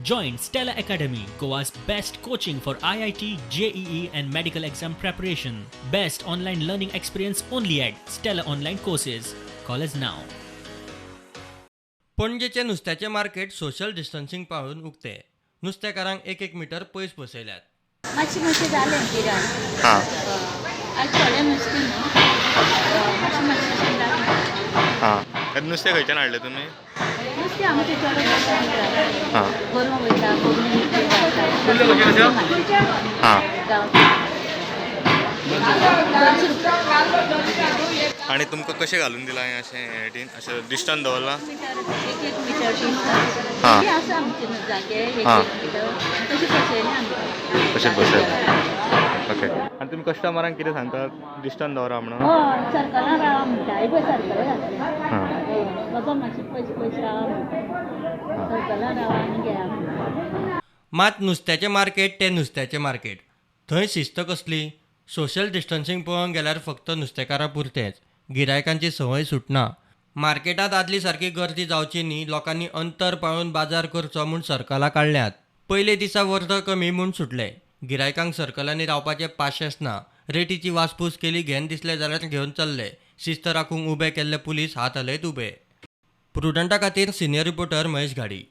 Join Stella Academy, Goa's best coaching for IIT, JEE, and medical exam preparation. Best online learning experience only at Stella Online Courses. Call us now. पणजेचें नुस्त्याचें market social distancing पाळून उक्तें. नुस्तेकारांक एक एक metre पयस बसयल्यात. मातशें मातशें जालें गिराण. हां. आज थोडें नुस्तें न्हू, मातशें मातशें अशें जालें. हां, आनी नुस्तें खंयच्यान हाडलें तुमी? नुस्तें आमचें चड वयता. हां. गोरवां वयता, कोंबडी विकता. हां. गांवठी 200 रुपया. आनी तुमकां कशें घालून दिलां हें अशें हेटीन अशें डिस्टन्स दवरलां? मिटर, एक एक मिटर डिस्टन्स. हां. आसा आमचे न्हू जागे एक हां. एक मिटर तशें बसयलें आमकां. तशेंच बसयलें. ओके, आनी तुमी कस्टमरांक कितें सांगतात, डिस्टन्स दवरा म्हणून? हय, सर्कलान रावा म्हणटा. हे पळय, सर्कल घातलें. हां. हय, बाबा मातशें पयस पयस रावा म्हणटा. सर्कलान रावा आनी घेया म्हणटा. मात नुस्त्याचें मार्केट तें नुस्त्याचें मार्केट, थंय शिस्त कसली? सोशल डिस्टन्सिंग पळोवंक गेल्यार फक्त नुस्तेकारां पुरतेंच. गिरायकांची संवय सुटना. मार्केटांत आदली सारकी गर्दी जावची न्ही, लोकांनी अंतर पाळून बाजार करचो म्हूण सर्कलां काडल्यांत. पयले दिसा वर्द कमी म्हूण सुटले. गिरायकांक सर्कलांनी रावपाचें पाशेंस ना. रेटीची वासपूस केली, घेन दिसलें जाल्यार घेवन चल्ले. शिस्त राखूंक उबे केल्ले पुलीस हात हालयत उबे. प्रुडंटा खातीर सिनियर रिपोर्टर महेश घाडी.